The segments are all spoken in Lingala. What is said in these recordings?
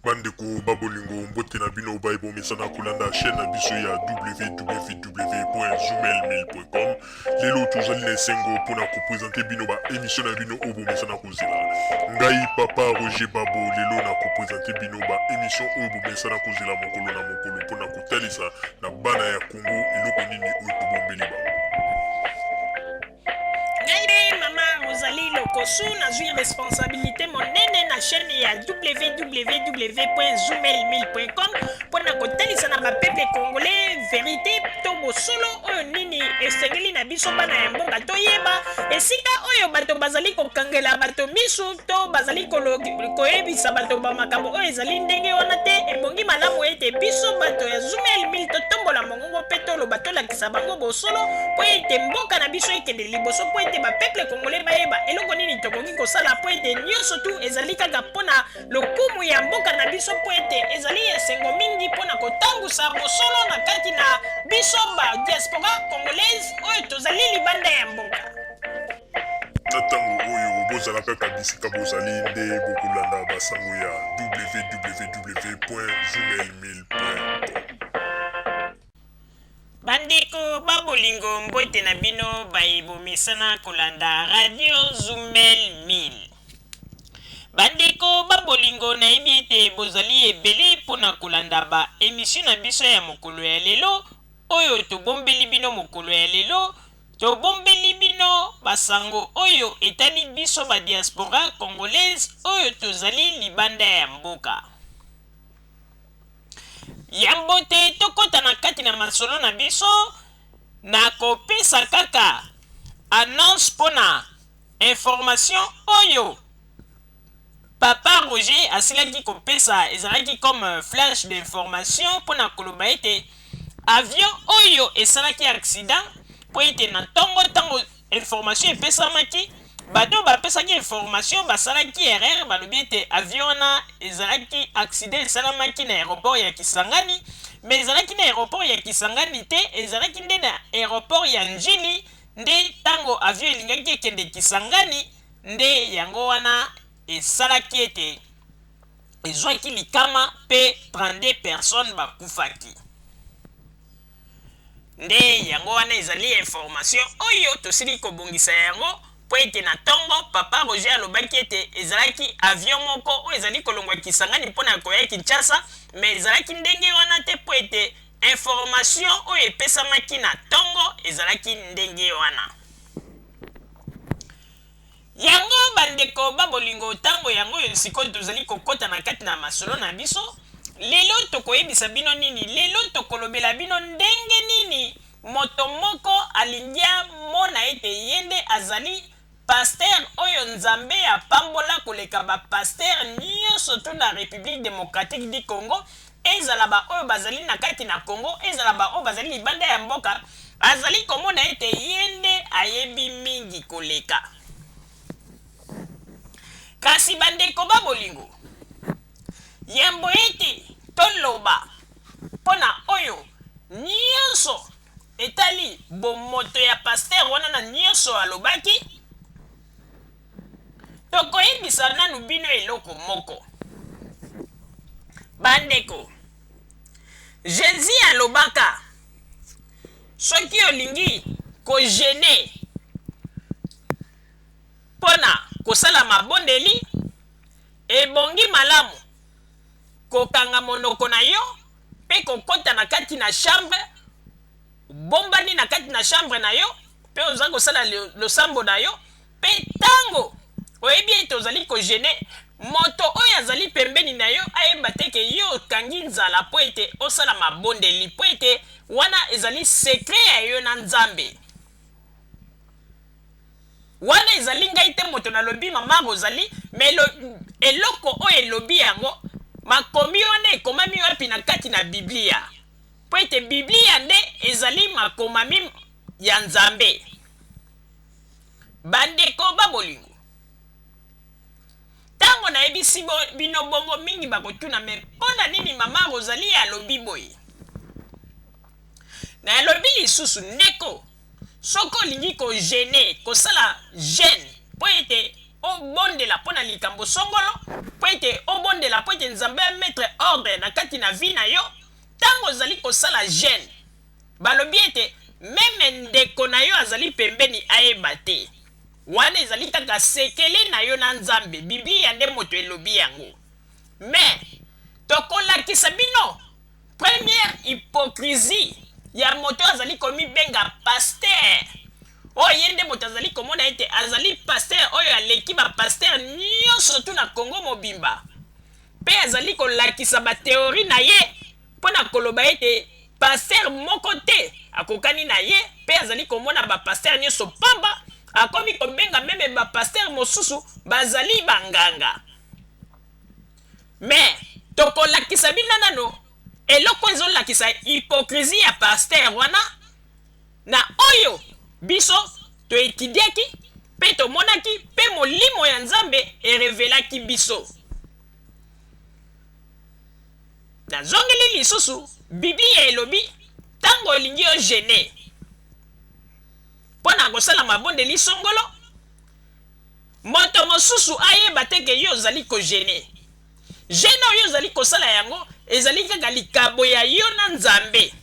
Bandeko ba bolingo, mbote na bino baye bomesana kolanda chaîne na biso ya www.zoomail1000.com. Lelo tozali na esengo mpona kopresente bino ba émission na bino oyo bomesana kozela. Ngai papa Roger Babo lelo na kopresente bino ba émission oyo bomesana kozela mokolo na mokolo mpona kotalisa na bana ya Congo eloko nini oyo tobombeli bango. Ngai nde mama Rosalie Lokosu, nazwi responsabilité monene na chaîne ya www.zoomail1000.com mpo na kotalisa na bapeuple congolais verité to bosolo oyo nini esengeli na biso bana ya mboka toyeba esika oyo bato bazali kokangela bato misu to bazali koyebisa bato bamakambo oyo ezali ndenge wana te. Ebongi malamu ete biso bato ya Zoomail 1000 totombola mongongo mpe toloba, tolakisa bango bosolo mpo ete mboka na biso ekende liboso, mpo ete bapeuple congolais bayeba eloko nini tokoki kosala, mpo ete nyonso tu ezali kaka mpo na lokumu ya mboka na biso, mpo ete ezali esengo mingi mpo na kotambusa bosolo na kati na biso ba diaspora congolaise oyo tozali libanda ya mboka. Na ntango oyo bozala kaka bisika bozali nde bokolanda basango ya www.zoomail1000.com. Bandeko ba bolingo, mbote na bino baye bomesana kolanda Radio Zumel 1000. Bandeko ba bolingo, nayebi ete bozali ebele mpo na kolanda ba emission na biso ya mokolo ya lelo oyo tobombeli bino mokolo ya lelo. Tobombeli bino ba sango oyo etali biso ba diaspora congolaise oyo tozali libanda ya mboka. Yambo te tokota na kati na masolo na biso, nakopesa kaka annonce pona information oyo Papa Roger asilaki kopesa, ezalaki comme flash d'information pona koloba ete avion oyo esalaki accident po ete na tongo tango information epesamaki, bato oyo bapesaki information basalaki erreur, balobi ete avion wana ezalaki accident esalamaki na aeroport ya Kisangani, mais ezalaki na aeroport ya Kisangani te, ezalaki nde na aeroport ya Ndjili nde tango avion elingaki ekende Kisangani nde yango wana esalaki ete ezwaki likama mpe 32 personnes bakufaki. Nde yango wana ezali information oyo tosili kobongisa yango mpo ete na ntongo Papa Roger alobaki ete ezalaki avion moko oyo ezali kolongwa Kisangani mpo na koya Kinshasa, mais ezalaki ndenge wana te mpo ete information oyo epesamaki na ntongo ezalaki ndenge wana. Yango bandeko ba bolingo, tango yango oyo sikoyo tozali kokota na kati na masolo na biso. Lelo tokoyebisa bino nini? Lelo tokolobela bino ndenge nini moto moko alingi amona ete ye nde azali pasteur oyo Nzambe apambola koleka ba pasteur nionso tout na Republique democratique du Congo, ezala ba oyo bazali na kati na Congo, ezala ba oyo bazali libanda ya mboka, azali komona ete ye nde ayebi mingi koleka. Kasi bandeko ba bolingo, yambo ete toloba mpo na oyo nionso etali bomoto ya pasteur wana na nionso alobaki, Tokoyebisa nanu bino eloko moko. Bandeko, Jesus alobaka, soki olingi ko jeune pona kosala mabondeli, ebongi malamu kokanga monoko na yo pe kokota na kati na chambre, obombani na kati na chambre na yo pe oza kosala losambo na yo, Mpe ntango oyebi ete ozali ko jeune, moto oyo azali pembeni na yo ayeba te ke yo okangi nzala mpo ete osala mabondeli, mpo ete wana ezali secret ya yo na Nzambe. Wana ezali ngai te moto nalobi, mama Rosalie, mais eloko oyo elobi yango, makomi wana ekomami wapi na kati na Biblia? Mpo ete Biblia nde ezali makomami ya Nzambe. Bandeko ba bolingo, tango nayebisi bino bongo, mingi bakotuna, Mais mpo na nini mama Rosalie alobi boye? Nalobi lisusu, ndeko, soki olingi ko jeune, kosala jeune mpo ete. obondela mpo na likambo songolo, mpo ete obondela mpo ete Nzambe a mettre ordre na kati na vie na yo, ntango ozali kosala jeune, balobi ete meme ndeko na yo azali pembeni ayeba te. Wana ezali kaka sekele na yo na Nzambe. Biblia nde moto elobi yango. Mais tokolakisa bino première hypocrisie ya moto oyo azali komibenga pasteur, oyo ye nde moto azali komona ete azali pasteur oyo aleki ba pasteur nyonso tu na Congo mobimba, mpe azali kolakisa ba theorie na ye mpo na koloba ete pasteur moko te akokani na ye, mpe azali komona ba pasteur nyonso pamba, akomi kobenga meme ba pasteur mosusu bazali banganga. Mais tokolakisa bino nano eloko ezolakisa hypocrisie ya pasteur wana na oyo biso toetidiaki mpe tomonaki mpe molimo ya Nzambe erevelaki biso. Nazongeli lisusu, Biblia elobi ntango olingi ogene mpo na kosala mabondeli songolo, moto mosusu ayeba te ke yo ozali kogene. Gene oyo ozali kosala yango ezali kaka likabo ya yo na Nzambe.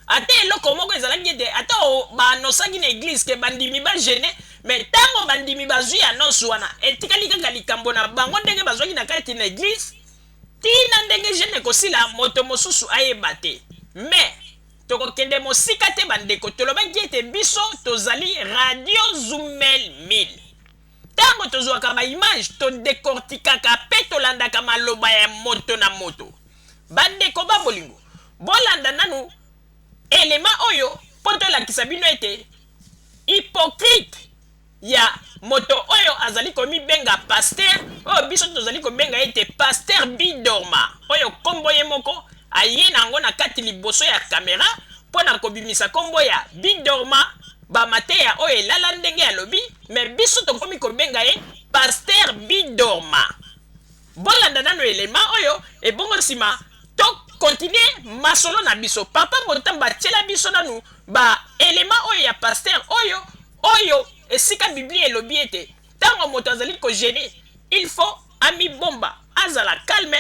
Ata eloko moko ezalaki ete ata baannosaki na eglise ke bandimi bagene, me ntango bandimi bazwi annonce wana, etikali kaka likambo na bango ndenge bazwaki na kati na eglise, tina ndenge gene ekosila moto mosusu ayeba te. Me tokokende mosika te bandeko, tolobaki ete biso tozali Radio Zumel 1000. Ntango tozwaka ba image, todecortikaka mpe tolandaka maloba ya moto na moto. Bandeko ba bolingo, bolanda nanu elema oyo mpo tolakisa bino ete hypocrite ya moto oyo azali komibenga pasteur, oyo biso tozali kobenga ete pasteur Bidorma, oyo kombo ye moko aye na yango na kati liboso ya kamera mpo na kobimisa kombo ya Bidorma, ba mateya oyo elala ndenge alobi, me biso tokomi kobenga ye pasteur Bidorma. Bolanda nano elema oyo, ebongo nsima to continue masolo na biso. Papa Botamba atiela biso nanu ba elema oyo ya pasteur oyo oyo esika Biblia elobi ete ntango moto azali kogene, il faut amibomba, azala calme,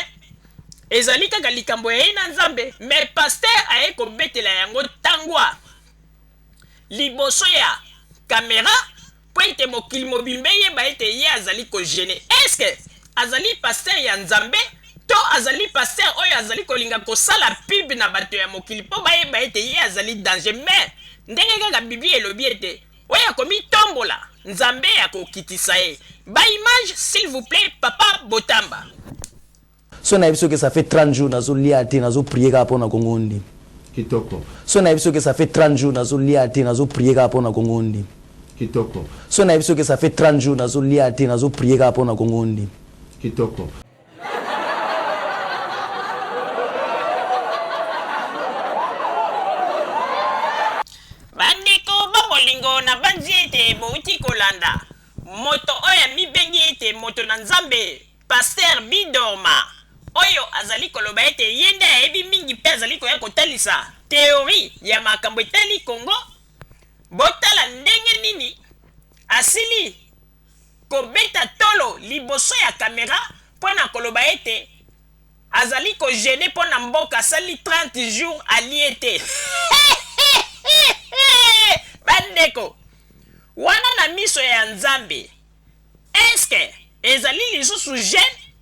ezali kaka likambo ya ye na Nzambe. Mais pasteur aye kobetela yango tangwa liboso ya kamera mpo ete mokili mobimba eyeba ete ye azali kogene. Eske azali pasteur ya Nzambe to azali pasteur oyo azali kolinga kosala pub na bato ya mokili mpo bayeba ete ye azali danger? Mais ndenge kaka Biblia elobi ete oyo akomitombola, Nzambe akokitisa ye. Ba image s'il vous plaît, papa Botamba. So nayebi soki ça fait 30 jours nazolia te, nazoprier kaka mpona Kongo ndimi. Kitoko. So nayebi soki ça fait 30 jours nazolia te, nazoprier kaka mpona Kongo ndimi. Kitoko. So nayebi soki ça fait 30 jours nazolia te, nazoprier kaka mpona Kongo ndimi. Kitoko. Bandeko ba bolingo, nabanzi ete bouti kolanda moto oyo amibengi ete moto na Nzambe, Pasteur Bidorma, oyo azali koloba ete ye nde ayebi mingi mpe azali koya kotalisa theorie ya makambo etali Congo. Botala ndenge nini asili kobeta tolo liboso ya kamera mpo na koloba ete azali kogene mpo na mboka, asali 30 jours alie te. Bandeko, wana na miso ya Nzambe, eske ezali lisusu jeune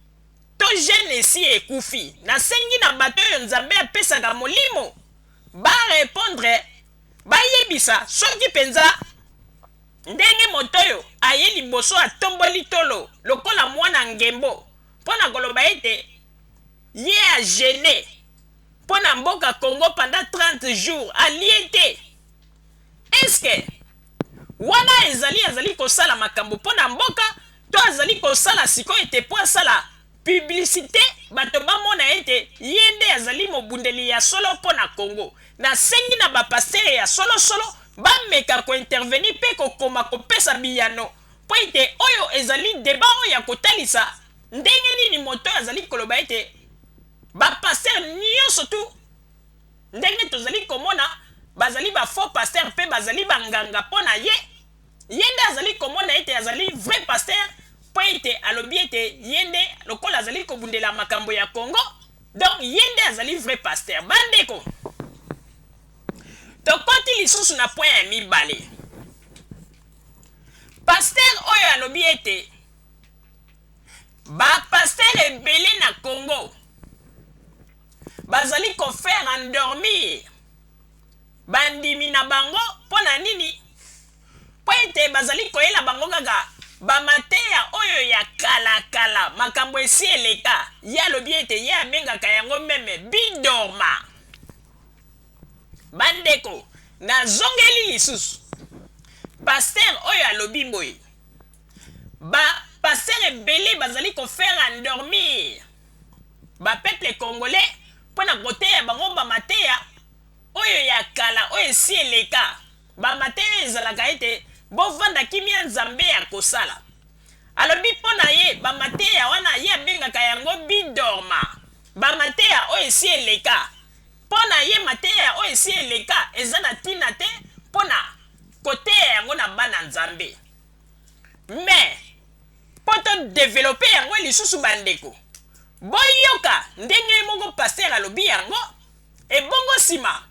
to jeune esi ekufi? Nasengi na bato oyo Nzambe apesaka molimo barepondre, bayebisa soki mpenza ndenge moto oyo aye liboso atomboli tolo lokola mwana ngembo mpo na koloba ete ye agene mpo na mboka Congo pendant 30 jours alie te, eske wana ezali azali kosala makambo mpo na mboka to azali kosala sikoyo ete mpo asala publicité bato bamona ete ye nde azali mobundeli ya solo mpo na Congo? Nasengi na bapastere ya solosolo bameka kointervenir mpe kokoma kopesa biyano, mpo ete oyo ezali debat oyo ya kotalisa ndenge nini moto oyo azali koloba ete bapastere nyonso tu ndenge tozali komona bazali ba faux pasteur mpe bazali banganga mpo na ye. Ye nde azali komona ete azali vrai pasteur mpo ete alobi ete ye nde lokola azali kobundela makambo ya Congo, donc ye nde azali vrai pasteur. Bandeko, tokoti lisusu na point ya mibale. Pasteur oyo alobi ete ba pasteur ebele na Congo bazali ko faire endormir bandimi na bango. Mpo na nini? Mpo ete bazali koyela bango kaka bamateya oyo ya kala kala, makambo esi eleka. Ye alobi ete ye abengaka yango meme bidorma. Bandeko, nazongeli lisusu pasteur oyo alobi boye: ba pasteur ebele bazali ko faire endormir ba peuple congolais mpo na koteya bango bamateya oyo ya kala, oyo esi eleka, bamateya oyo ezalaka ete bovanda kimia, Nzambe ya kosala. Alobi mpo na ye bamateya wana, ye abengaka yango bidorma, bamateya oyo esi eleka. Mpo na ye, mateya oyo esi eleka eza na ntina te mpo na koteya yango na bana Nzambe. Mais mpo todévelopper yango lisusu, bandeko, boyoka ndenge ye moko pasteur alobi yango. Ebongo nsima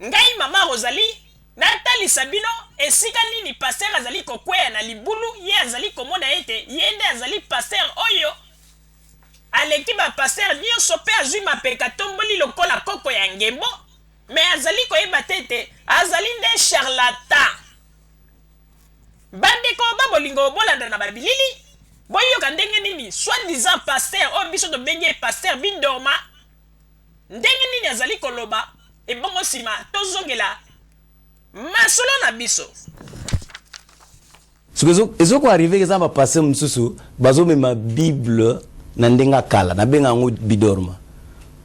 ngai, mama Rosalie, natalisa bino esika nini pasteur azali kokweya na libulu. Ye azali komona ete ye nde azali pasteur oyo aleki bapasteur nyonso mpe azwi mapeka tomboli lokola koko ya ngembo, mais azali koyeba te ete azali nde charlatan. Bandeko babolingo, bolanda na babilili, boyoka ndenge nini soi-disant pasteur oyo biso tobengi ye pasteur bidorma, ndenge nini azali koloba. Ebongo nsima tozongela masolo na biso. Soki ezokoarriver, eza bapasteur mosusu bazomema Bible na ndenge ya kala, nabenga yango bidorma,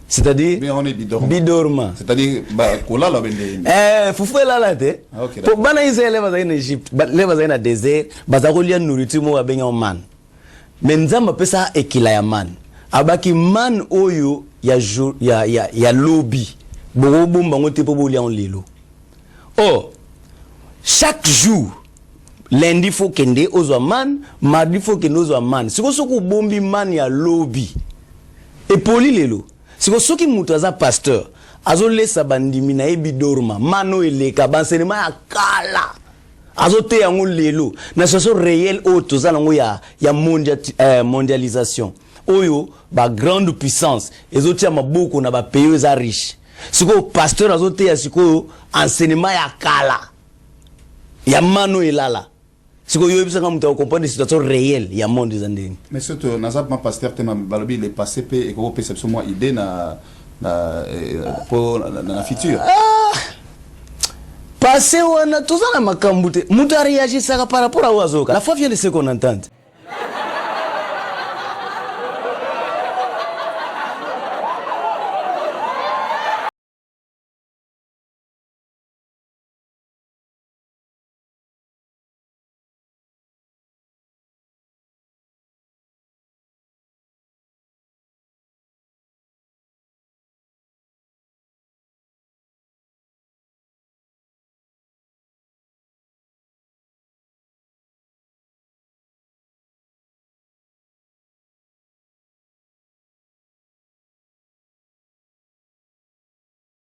c'est-à-dire Bien, on est bidorma. Bidorma. C'est-à-dire kolala bende. Fufu elala te. Ah, ok, po bana Israele bazali na Egypte, le bazali na désert, baza kolia nourriture moko babengi yango manne. Mais Nzambe apesa ekila ya manne, abaki manne oyo ya, jour, ya lobi, bokobomba yango te mpo bolia yango lelo. Or chaque jour, lundi faut kende ozwa manne, mardi faut kende ozwa manne. Sikoyo soki obombi manne ya lobi, epoli lelo. Sikoyo soki moto aza pasteur, azolesa bandimi na ye bidorma, manne oyo eleka, baenseignement ya kala, azoteya yango lelo na situation réelle oyo toza nango ya mondialisation oyo bagrande puissance ezotia maboko na bapays oyo eza riche. Sikoyo pasteur azoteya sikoyo enseignement ya kala ya manne oyo elala. Sikoyo oyebisanga, moto akocomprendre situation réelle ya monde eza ndenge? Mais surtout naza ma pasteur te, balobi le passé mpe ekoki kopesa biso mwa idée na po na futur. Passé wana toza na makambo te. Moto aréagisaka par rapport à oyo azoyoka. La foi vient de ce qu'on entende.